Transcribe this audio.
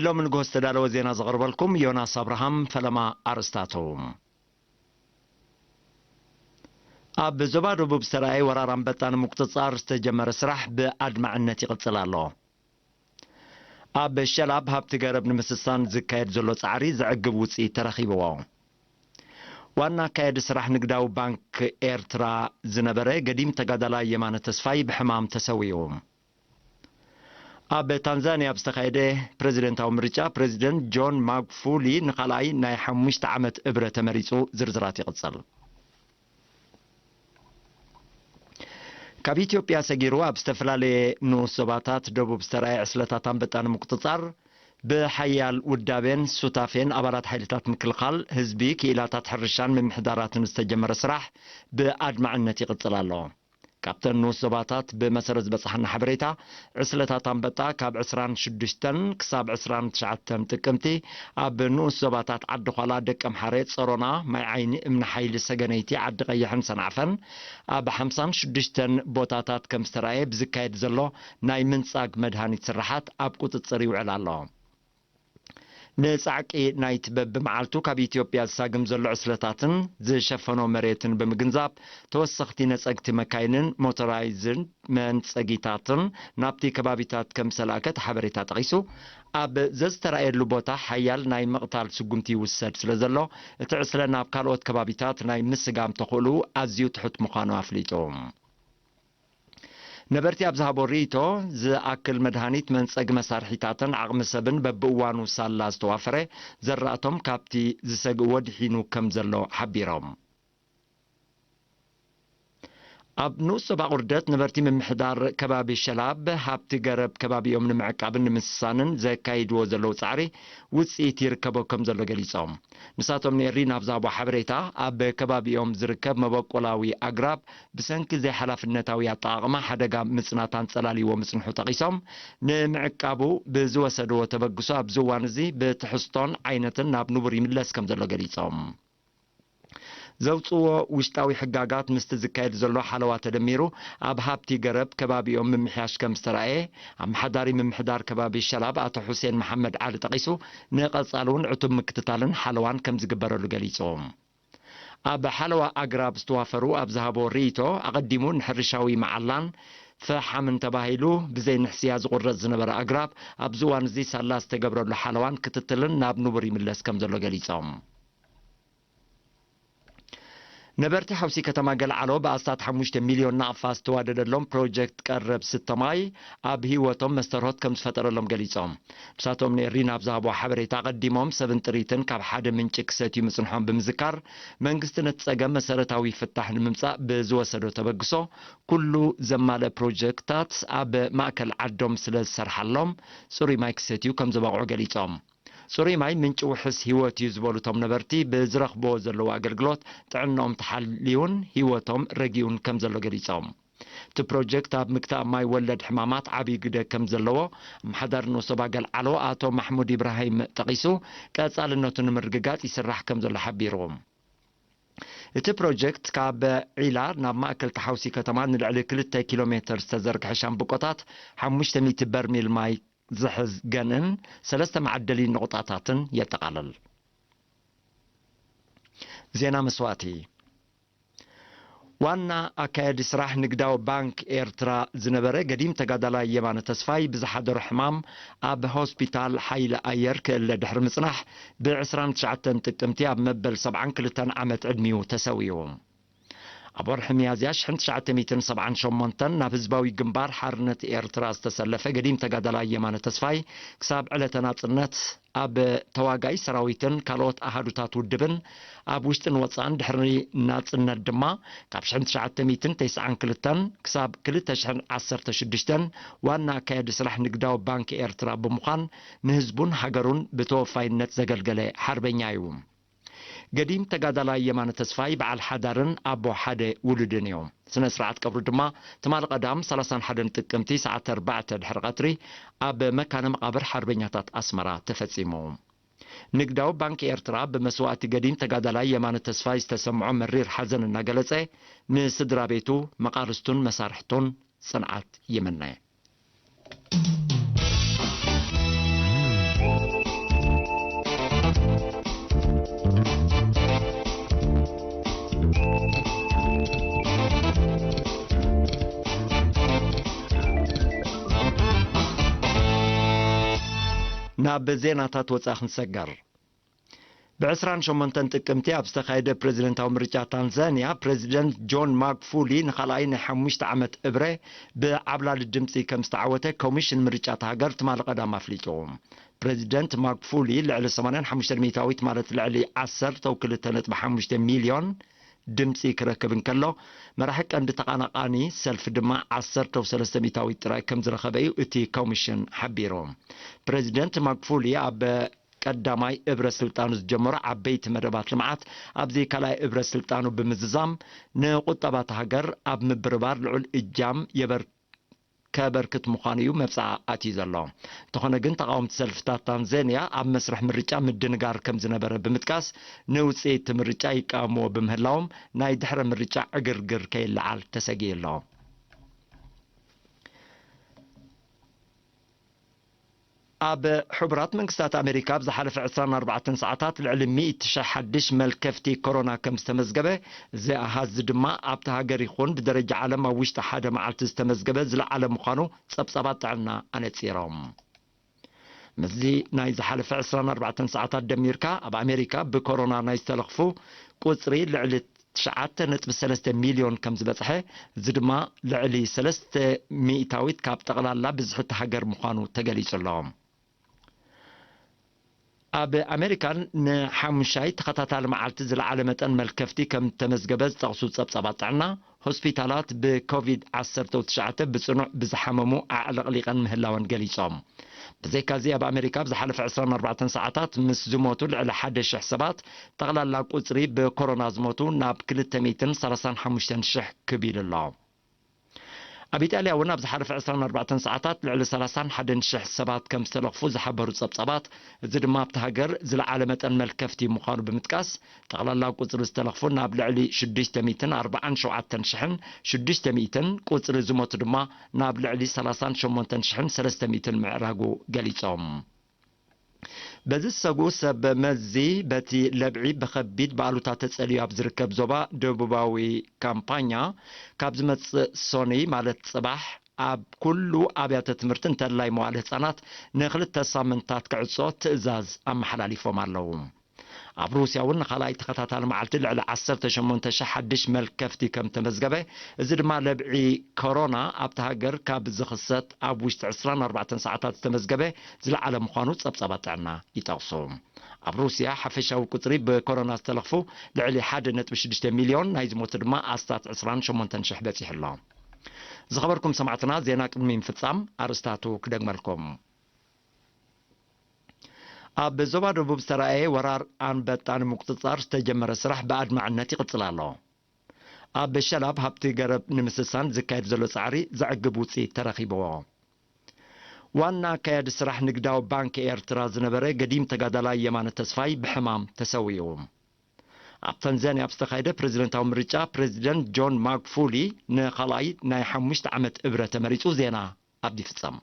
ሎሚ ንግሆ ዝተዳለወ ዜና ዘቕርበልኩም ዮናስ ኣብርሃም። ፈለማ ኣርእስታቱ። ኣብ ዞባ ደቡብ ዝተራእየ ወራር ኣንበጣ ንምቁጽጻር ዝተጀመረ ስራሕ ብኣድማዕነት ይቕጽል ኣሎ። ኣብ ሸላብ ሃብቲ ገረብ ንምስሳን ዝካየድ ዘሎ ጻዕሪ ዘዕግብ ውጽኢት ተረኺብዎ። ዋና ኣካያዲ ስራሕ ንግዳዊ ባንክ ኤርትራ ዝነበረ ገዲም ተጋዳላይ የማነ ተስፋይ ብሕማም ተሰዊኡ። ኣብ ታንዛንያ ኣብ ዝተኻየደ ፕሬዚደንታዊ ምርጫ፣ ፕሬዚደንት ጆን ማግፉሊ ንኻልኣይ ናይ ሓሙሽተ ዓመት እብረ ተመሪጹ። ዝርዝራት ይቕጽል። ካብ ኢትዮጵያ ሰጊሩ ኣብ ዝተፈላለየ ንኡስ ዞባታት ደቡብ ዝተራእየ ዕስለታት ኣንበጣ ንምቁጽጻር፣ ብሓያል ውዳቤን ሱታፌን ኣባላት ሓይልታት ምክልኻል ህዝቢ፣ ክኢላታት ሕርሻን ምምሕዳራትን ዝተጀመረ ስራሕ ብኣድማዕነት ይቕጽል ኣሎ። ካብተን ንኡስ ዞባታት ብመሰረት ዝበጽሓና ሓበሬታ፣ ዕስለታት ኣንበጣ ካብ ዕስራን ሽዱሽተን ክሳብ ዕስራን ትሽዓተን ጥቅምቲ ኣብ ንኡስ ዞባታት ዓዲ ዃላ፣ ደቀምሓረ፣ ጸሮና፣ ማይ ዓይኒ፣ እምኒ ሓይሊ፣ ሰገነይቲ፣ ዓዲ ቀይሕን ሰንዓፈን ኣብ ሓምሳን ሽዱሽተን ቦታታት ከም ዝተራእየ ብዝካየድ ዘሎ ናይ ምንጻግ መድሃኒት ስራሓት ኣብ ቁጽጽር ይውዕል ኣሎ። ንጻዕቂ ናይቲ በብመዓልቱ ካብ ኢትዮጵያ ዝሳግም ዘሎ ዕስለታትን ዝሸፈኖ መሬትን ብምግንዛብ፣ ተወሰኽቲ ነጸግቲ መካይንን ሞተራይዝድ መንጸጊታትን ናብቲ ከባቢታት ከም ዝተላእከ እቲ ሓበሬታ ጠቒሱ፣ ኣብ ዘዝተራእየሉ ቦታ ሓያል ናይ ምቕታል ስጉምቲ ይውሰድ ስለ ዘሎ፣ እቲ ዕስለ ናብ ካልኦት ከባቢታት ናይ ምስጋም ተኽእልኡ ኣዝዩ ትሑት ምዃኑ ኣፍሊጡ። ነበርቲ ኣብ ዝሃቦ ርእይቶ፣ ዝኣክል መድሃኒት፣ መንጸጊ መሳርሒታትን ዓቕሚ ሰብን በብእዋኑ ሳላ ዝተዋፈረ፣ ዘራእቶም ካብቲ ዝሰግእዎ ድሒኑ ከም ዘሎ ሓቢሮም። ኣብ ንኡስ ዞባ ቁርደት ነበርቲ ምምሕዳር ከባቢ ሸላብ ሃብቲ ገረብ ከባቢኦም ንምዕቃብን ንምስሳንን ዘካይድዎ ዘለዉ ጻዕሪ ውጽኢት ይርከቦ ከም ዘሎ ገሊጾም። ንሳቶም ንኤሪ ናብ ዝሃቦ ሓበሬታ፣ ኣብ ከባቢኦም ዝርከብ መበቆላዊ ኣግራብ ብሰንኪ ዘይሓላፍነታዊ ኣጠቓቕማ ሓደጋ ምጽናት ኣንጸላልይዎ ምጽንሑ ጠቒሶም፣ ንምዕቃቡ ብዝወሰድዎ ተበግሶ ኣብዚ እዋን እዚ ብትሕዝቶን ዓይነትን ናብ ንቡር ይምለስ ከም ዘሎ ገሊጾም። ዘውጽእዎ ውሽጣዊ ሕጋጋት ምስቲ ዝካየድ ዘሎ ሓለዋ ተደሚሩ፣ ኣብ ሃብቲ ገረብ ከባቢኦም ምምሕያሽ ከም ዝተራእየ፣ ኣመሓዳሪ ምምሕዳር ከባቢ ሸላብ ኣቶ ሑሴን መሓመድ ዓሊ ጠቒሱ፣ ንቐጻሊ እውን ዕቱብ ምክትታልን ሓለዋን ከም ዝግበረሉ ገሊጹ። ኣብ ሓለዋ ኣግራብ ዝተዋፈሩ ኣብ ዝሃቦ ርእይቶ፣ ኣቐዲሙ ንሕርሻዊ መዓላን ፈሓምን ተባሂሉ ብዘይ ንሕስያ ዝቑረጽ ዝነበረ ኣግራብ፣ ኣብዚ እዋን እዚ ሳላ ዝተገብረሉ ሓለዋን ክትትልን ናብ ንቡር ይምለስ ከም ዘሎ ገሊጾም። ነበርቲ ሓውሲ ከተማ ገልዓሎ ብኣስታት ሓሙሽተ ሚልዮን ናቕፋ ዝተዋደደሎም ፕሮጀክት ቀረብ ስተ ማይ ኣብ ህይወቶም መስተርሆት ከም ዝፈጠረሎም ገሊጾም። ንሳቶም ንኤሪ ናብ ዝሃቦ ሓበሬታ፣ ኣቐዲሞም ሰብን ጥሪትን ካብ ሓደ ምንጪ ክሰትዩ ምጽንሖም ብምዝካር፣ መንግስቲ ነቲ ጸገም መሰረታዊ ፍታሕ ንምምጻእ ብዝወሰዶ ተበግሶ፣ ኩሉ ዘማልአ ፕሮጀክታት ኣብ ማእከል ዓዶም ስለ ዝሰርሓሎም፣ ጽሩይ ማይ ክሰትዩ ከም ዝበቕዑ ገሊጾም። ጽሩይ ማይ ምንጪ ውሕስ ህይወት እዩ ዝበሉ እቶም ነበርቲ፣ ብዝረኽብዎ ዘለዉ ኣገልግሎት ጥዕንኦም ተሓልዩን ህይወቶም ረጊኡን ከም ዘሎ ገሊጾም። እቲ ፕሮጀክት ኣብ ምግታእ ማይ ወለድ ሕማማት ዓብዪ ግደ ከም ዘለዎ ኣመሓዳሪ ንኡስ ዞባ ገልዓሎ ኣቶ ማሕሙድ ኢብራሂም ጠቒሱ፣ ቀጻልነቱ ንምርግጋጽ ይስራሕ ከም ዘሎ ሓቢሩ። እቲ ፕሮጀክት ካብ ዒላ ናብ ማእከል ተሓውሲ ከተማ ንልዕሊ ክልተ ኪሎ ሜተር ዝተዘርግሐ ሻምብቆታት ሓሙሽተ ሚእቲ በርሚል ማይ ዝሕዝ ገንእን ሰለስተ መዓደሊ ነቑጣታትን የጠቓልል። ዜና መስዋእቲ። ዋና ኣካያዲ ስራሕ ንግዳዊ ባንክ ኤርትራ ዝነበረ ገዲም ተጋዳላይ የማነ ተስፋይ ብዝሓደሮ ሕማም ኣብ ሆስፒታል ሓይሊ ኣየር ክእለ ድሕሪ ምጽናሕ፣ ብ ዕስራን ትሽዓተን ጥቅምቲ ኣብ መበል ሰብዓን ክልተን ዓመት ዕድሚኡ ተሰዊኡ። ኣብ ወርሒ ሚያዝያ ሽሕን ትሽዓተ ሚእትን ሰብዓን ሸሞንተን ናብ ህዝባዊ ግንባር ሓርነት ኤርትራ ዝተሰለፈ ገዲም ተጋዳላይ የማነ ተስፋይ፣ ክሳብ ዕለተ ናጽነት ኣብ ተዋጋኢ ሰራዊትን ካልኦት ኣሃዱታት ውድብን ኣብ ውሽጥን ወጻእን፣ ድሕሪ ናጽነት ድማ ካብ ሽሕን ትሽዓተ ሚእትን ተስዓን ክልተን ክሳብ ክልተ ሽሕን ዓሰርተ ሽዱሽተን ዋና ኣካያዲ ስራሕ ንግዳዊ ባንክ ኤርትራ ብምዃን ንህዝቡን ሃገሩን ብተወፋይነት ዘገልገለ ሓርበኛ እዩ። ገዲም ተጋዳላይ የማነ ተስፋይ በዓል ሓዳርን ኣቦ ሓደ ውሉድን እዩ። ስነ ስርዓት ቀብሩ ድማ ትማሊ ቀዳም ሰላሳን ሓደን ጥቅምቲ ሰዓት ኣርባዕተ ድሕሪ ቀትሪ ኣብ መካነ መቓብር ሓርበኛታት ኣስመራ ተፈጺሙ። ንግዳዊ ባንክ ኤርትራ ብመስዋእቲ ገዲም ተጋዳላይ የማነ ተስፋይ ዝተሰምዖ መሪር ሓዘን እናገለጸ፣ ንስድራ ቤቱ፣ መቓርስቱን መሳርሕቱን ጽንዓት ይምነ። ናብ ዜናታት ወጻኢ ክንሰገር። ብ28 ጥቅምቲ ኣብ ዝተኻየደ ፕሬዝደንታዊ ምርጫ ታንዛንያ፣ ፕሬዝደንት ጆን ማግፉሊ ንኻልኣይ ናይ ሓሙሽተ ዓመት እብረ ብዓብላሊ ድምፂ ከም ዝተዓወተ ኮሚሽን ምርጫ እታ ሃገር ትማሊ ቀዳም ኣፍሊጡ። ፕሬዝደንት ማግፉሊ ልዕሊ 85% ማለት ልዕሊ 12.5 ሚልዮን ድምፂ ክረክብ እንከሎ፣ መራሒ ቀንዲ ተቓናቓኒ ሰልፊ ድማ 13% ጥራይ ከም ዝረኸበ እዩ እቲ ኮሚሽን ሓቢሩ። ፕሬዝደንት ማግፉሊ ኣብ ቀዳማይ እብረ ስልጣኑ ዝጀመሮ ዓበይቲ መደባት ልምዓት ኣብዚ ካልኣይ እብረ ስልጣኑ ብምዝዛም፣ ንቁጠባ እታ ሃገር ኣብ ምብርባር ልዑል እጃም የበር-፣ ከበርክት ምዃኑ እዩ መብጽዓ ኣትዩ ዘሎ። እንተኾነ ግን፣ ተቓወምቲ ሰልፍታት ታንዛንያ ኣብ መስርሕ ምርጫ ምድንጋር ከም ዝነበረ ብምጥቃስ፣ ንውጽኢት እቲ ምርጫ ይቃወምዎ ብምህላዎም፣ ናይ ድሕረ ምርጫ ዕግርግር ከይለዓል ተሰጊኡ ኣሎ። ኣብ ሕቡራት መንግስታት ኣሜሪካ ኣብ ዝሓለፈ 24 ሰዓታት ልዕሊ 100,000 ሓድሽ መልከፍቲ ኮሮና ከም ዝተመዝገበ፣ እዚ ኣሃዝ ድማ ኣብቲ ሃገር ይኹን ብደረጃ ዓለም ኣብ ውሽጢ ሓደ መዓልቲ ዝተመዝገበ ዝለዓለ ምዃኑ ጸብጻባት ጥዕና ኣነጺሮም። ምስዚ ናይ ዝሓለፈ 24 ሰዓታት ደሚርካ፣ ኣብ ኣሜሪካ ብኮሮና ናይ ዝተለኽፉ ቁጽሪ ልዕሊ 9.3 ሚልዮን ከም ዝበጽሐ፣ እዚ ድማ ልዕሊ 3 ሚእታዊት ካብ ጠቕላላ ብዝሒ እቲ ሃገር ምዃኑ ተገሊጹ ኣሎ። ኣብ ኣሜሪካን ንሓሙሻይ ተኸታታሊ መዓልቲ ዝለዓለ መጠን መልከፍቲ ከም ተመዝገበ ዝጠቕሱ ጸብጻባት ጥዕና፣ ሆስፒታላት ብኮቪድ ዓሰርተ ትሽዓተ ብጽኑዕ ብዝሓመሙ ኣዕለቕሊቐን ምህላወን ገሊጾም። ብዘይካዚ፣ ኣብ ኣሜሪካ ኣብ ዝሓለፈ 24 ሰዓታት ምስ ዝሞቱ ልዕሊ 1,000 ሰባት፣ ጠቕላላ ቁጽሪ ብኮሮና ዝሞቱ ናብ 235,000 ክብ ኢሉ ኣሎ። ኣብ ኢጣልያ እውን ኣብ ዝሓለፈ 24 ሰዓታት ልዕሊ 31,000 ሰባት ከም ዝተለኽፉ ዝሓበሩ ጸብጻባት፣ እዚ ድማ ኣብቲ ሃገር ዝለዓለ መጠን መልከፍቲ ምዃኑ ብምጥቃስ፣ ጠቕላላ ቁጽሪ ዝተለኽፉ ናብ ልዕሊ 647,600ን ቁጽሪ ዝሞቱ ድማ ናብ ልዕሊ 38,300ን ምዕራጉ ገሊጾም። በዚ ዝሰግኡ ሰብ መዚ፣ በቲ ለብዒ ብኸቢድ ብኣሉታ ተጸልዩ ኣብ ዝርከብ ዞባ ደቡባዊ ካምፓኛ፣ ካብ ዝመጽእ ሶኒ ማለት ጽባሕ፣ ኣብ ኩሉ ኣብያተ ትምህርቲ እንተላይ መዋዕለ ህጻናት ንክልተ ሳምንታት ክዕጾ ትእዛዝ ኣመሓላሊፎም ኣለዉ። ኣብ ሩስያ እውን ንኻልኣይ ተኸታታሊ መዓልቲ ልዕሊ 18,000 ሓድሽ መልከፍቲ ከም ተመዝገበ፣ እዚ ድማ ለብዒ ኮሮና ኣብቲ ሃገር ካብ ዝኽሰት ኣብ ውሽጢ 24 ሰዓታት ዝተመዝገበ ዝለዓለ ምዃኑ ጸብጻባት ጥዕና ይጠቕሱ። ኣብ ሩስያ ሓፈሻዊ ቁጽሪ ብኮሮና ዝተለኽፉ ልዕሊ 1.6 ሚልዮን፣ ናይ ዝሞቱ ድማ ኣስታት 28,000 በጺሑ ኣሎ። ዝኸበርኩም ሰማዕትና፣ ዜና ቅድሚ ምፍጻም ኣርእስታቱ ክደግመልኩም። ኣብ ዞባ ደቡብ ዝተራእየ ወራር ኣንበጣ ንምቁጽጻር ዝተጀመረ ስራሕ ብኣድማዕነት ይቕጽል ኣሎ። ኣብ ሸላብ ሃብቲ ገረብ ንምስሳን ዝካየድ ዘሎ ጻዕሪ ዘዕግብ ውጽኢት ተረኺብዎ። ዋና ኣካያዲ ስራሕ ንግዳዊ ባንክ ኤርትራ ዝነበረ ገዲም ተጋዳላይ የማነ ተስፋይ ብሕማም ተሰዊኡ። ኣብ ታንዛንያ ኣብ ዝተኻየደ ፕሬዝደንታዊ ምርጫ፣ ፕሬዝደንት ጆን ማግፉሊ ንኻልኣይ ናይ ሓሙሽተ ዓመት እብረ ተመሪጹ። ዜና ኣብዲ ፍጸም።